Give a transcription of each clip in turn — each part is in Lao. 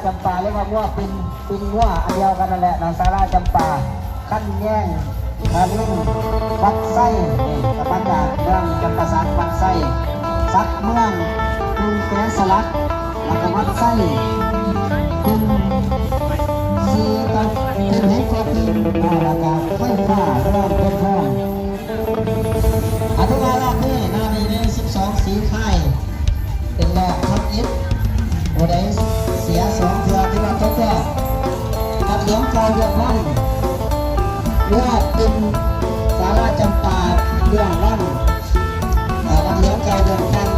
ຈຳປາ ຫຼືວ່າງົວປິ່ນ ປິ່ນງົວ ອັນດຽວກັນນັ້ນແຫຼະເນາະ ສາລາຈຳປາ ຄັນແຍງ ທາລິງ ວັດໄຊ ນີ້ກະມາຈາກເມືອງຈຳປາສັກ ວັດໄຊ ສັກເມືອງ ກຸງແກະສະຫຼັກ ແລ້ວກະວັດໄຊ ກຸງສີກັບກຸງເຫັນຟ້າເພິ່ນ ແລ້ວກະໄຟຟ້າເມືອງເພັດທອງ. ອາ ຖືວ່າລອບນີ້ນະ ໃນ ໃນສິບສອງສີພາຍ ເປັນລອບທຳອິດ ຜູ້ໃດເສຍສອງເທື່ອຖືວ່າຕົກລອບ. ວັດຫຼວງເກົ່າເລື່ອງວັງ ຫຼືວ່າເປັນສາລາຈຳປາເລື່ອງວັງ ອາ ວັດຫຼວງເກົ່າເລື່ອງວັງ.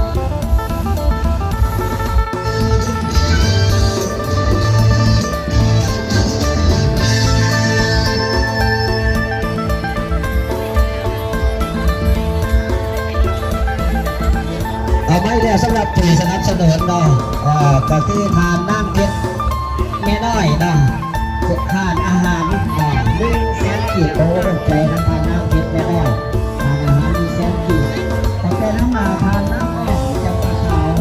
ເອົາໄມ້ແລ້ວ ສຳລັບຜູ້ສະໜັບສະໜູນເນາະ ເອີ ກະຄືທ່ານນາງເພັດແມ່ນ້ອຍເນາະ ທານອາຫານ ເອີ ໜຶ່ງແສນກີບ. ໂອ້ ຂອບໃຈນຳທ່ານນາງເພັດແມ່ນ້ອຍ ທານອາຫານໜຶ່ງແສນກີບ. ຂອບໃຈນຳ ອາ ທ່ານນາງອ້ອມ ຈຳປາຂາວ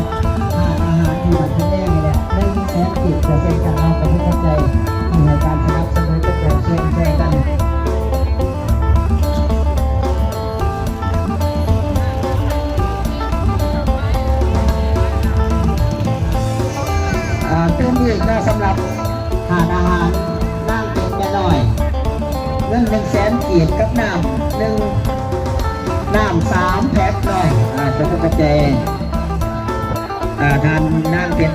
ທານອາຫານທີ່ບ້ານເພິ່ນແດງນີ້ແຫຼະ ໜຶ່ງແສນກີບ ກໍເຊັ່ນກັນເນາະ. ຂອບໃຈທີ່ໃຫ້ການສະໜັບສະໜູນ ປະກອບສ່ວນຊ່ວຍກັນ. ອາ ຕື່ມອີກເນາະ ສຳລັບຮ້ານອາຫານນາງເພັດແມ່ນ້ອຍ ເງິນໜຶ່ງແສນກີບ ກັບນ້ຳໜຶ່ງ ນ້ຳສາມແພັກເນາະ. ອາ ຂໍຂອບໃຈ ອາ ທ່ານນາງເພັດ